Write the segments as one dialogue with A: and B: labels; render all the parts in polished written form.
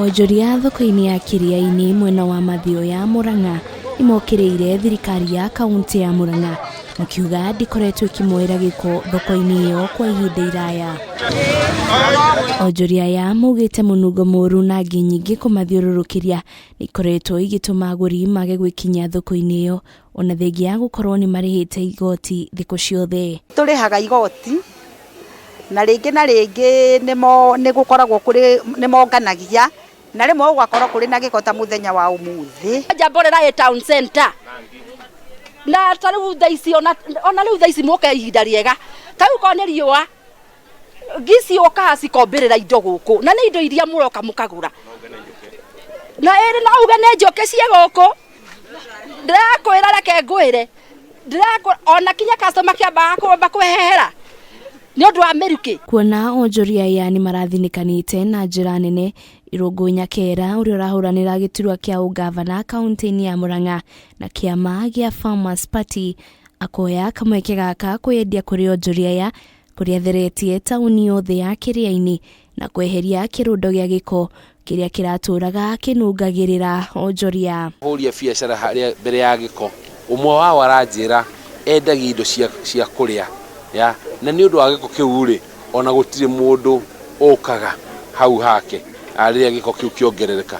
A: Onjoria thoko-inĩ ya Kĩrĩa-inĩ mwena wa Mathioya Murang'a nĩmokĩrĩire thirikari ya kaunti ya Murang'a makiuga ndĩkoretwo ĩkĩmoera gĩko thoko-inĩ ĩyo kwa ihinda iraya. Onjoria aya maugĩte mũnungo mũru na ngi nyingĩ kũmathiũrũrũkĩria nĩ ikoretwo igĩtũma agũri mage gwĩkinyia thoko-inĩ ĩyo ona thengia ya gũkorwo nĩ marĩhĩte igoti thikũ ciothe.
B: Tũrĩhaga igoti na rĩngĩ na rĩngĩ nĩ gũkoragwo kũrĩ nĩ monganagia na rĩmwe gũgakorwo kũrĩ na gĩko ta mũthenya wa ũmũthĩ.
C: Nja mborera ĩ town center na ta rĩu thaa ici ona rĩu thaa ici mũke ihinda rĩega ta rĩu korwo nĩ riũa ngi ciũkaga cikombĩrĩra indo gũkũ na nĩ indo iria mũroka mũkagũra na ĩrĩ no uge nĩ njũkĩ ciĩ gũkũ ndĩrakwĩra reke ngwĩre ona kinya customer kĩambaga kwamba kwehera nĩ ũndũ wa mĩrukĩ.
A: Kuona onjoria aya nĩ marathinĩkanĩte na njĩra nene, Irũngũ Nyakera ũrĩa ũrahũranĩra gĩturwa kĩa ũngavana kaunti-inĩ ya Murang'a na kĩama gĩa Farmers Party akoya kamweke gaka kwĩyendia kũrĩ onjoria aya kũrĩa atheretie taũni yothe ya Kĩrĩa-inĩ na kweheria kĩrũndo gĩa gĩko kĩrĩa kĩratũraga kĩnungagĩrĩra onjoria.
D: Hũria biacara harĩa mbere ya gĩko ũmwe wao aranjĩra endagia indo cia kũrĩa ya na nĩ ũndũ wa gĩko kĩu rĩ ona gũtirĩ mũndũ ũkaga hau hake rĩrĩa gĩko kĩu kĩongerereka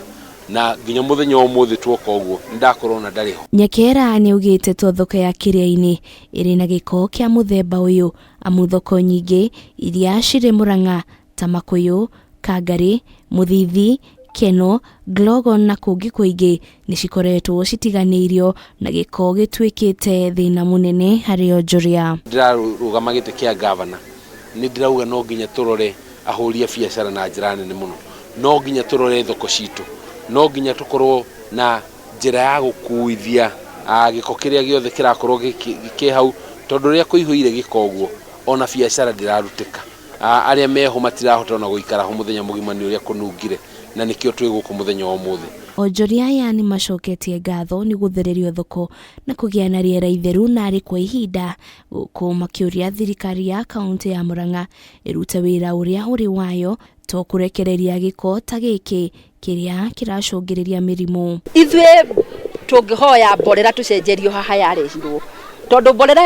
D: na nginya mũthenya wa ũmũthĩ tuoka ũguo nĩndakorwo na ndarĩ ho.
A: Nyakera nĩaugĩte to thoko ya Kĩrĩa-inĩ ĩrĩ na gĩko kĩa mũthemba ũyũ amu thoko nyingĩ iria cirĩ Murang'a ta Makuyu, Kangari, Muthithi, Keno, Glogon na kũngĩ kũingĩ nĩ cikoretwo citiganĩirio na gĩko gĩtuĩkĩte thĩna mũnene harĩ onjoria.
D: Ndĩrarũgama gĩtĩ kĩa gavana nĩ ndĩrauga no nginya tũrore ahũri a biacara na njĩra nene mũno, no nginya tũrore thoko citũ, no nginya tũkorwo na njĩra ya gũkuithia gĩko kĩrĩa gĩothe kĩrakorwo kĩ hau tondũ rĩrĩa kũihũire gĩko ũguo ona biacara ndĩrarutĩka. Arĩa meho matirahota ona gũikara ho mũthenya mũgima nĩ ũrĩa kũnungire na nĩkĩo twĩ gũkũ mũthenya wa ũmũthĩ.
A: Onjoria aya nĩ macoketie ngatho nĩ gũthererio thoko na kũgĩa na rĩera itheru narĩ kwa ihinda gũkũ makĩũria thirikari ya kaunti ya Murang'a ĩrute wĩra ũrĩa ũrĩ wayo to kũrekereria gĩko ta gĩkĩ kĩrĩa kĩracũngĩrĩria mĩrimũ.
C: Ithuĩ tũngĩhoya mborera tũcenjerio haha yarehirwo tondũ mborera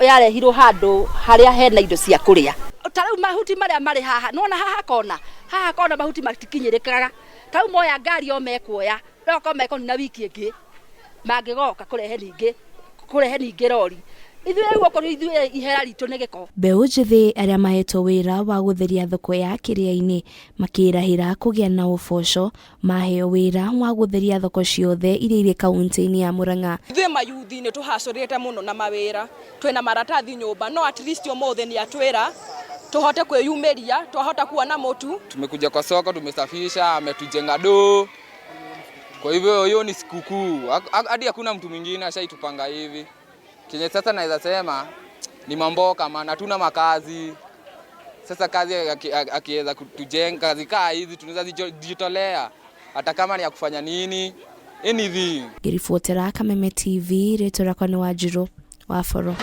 C: yarehirwo handũ harĩa hena indo cia kũrĩa. Ta rĩu mahuti marĩa marĩ haha nĩwona haha kona mahuti matikinyĩrĩkaga ta rĩu moya ngari o mekuoya no korwo mekũnina wiki ĩngĩ mangĩgoka kũrehe ningĩ rori. Ithuĩ rĩu okorwo ithuĩ ihera ritũ nĩ gĩko.
A: Mbeũ njĩthĩ arĩa mahetwo wĩra wa gũtheria thoko ya Kĩrĩa-inĩ makĩrahĩra kũgĩa na ũboco maheo wĩra wa gũtheria thoko ciothe iria irĩ kaunti-inĩ ya Murang'a.
E: Ithuĩ mayuthi nĩ tũhacũrĩte mũno na mawĩra twĩna maratathi nyũmba no at least ũmũthĩ nĩ atwĩra tuhote kwĩyumĩria twahota kuona mũtu.
F: Tumekuja kwa soko tumesafisha, ametujenga do. Kwa hivyo hiyo ni sikukuu, hadi hakuna mtu mwingine ashaitupanga hivi. Kenye sasa naweza sema ni mamboka, maana hatuna makazi. Sasa kazi akiweza kutujenga kazi kaa hizi tunaweza jitolea hata kama ni ya kufanya nini anything.
A: Ngĩribotera Kameme TV rĩtwa rĩakwa nĩ Wanjirũ wa Boro.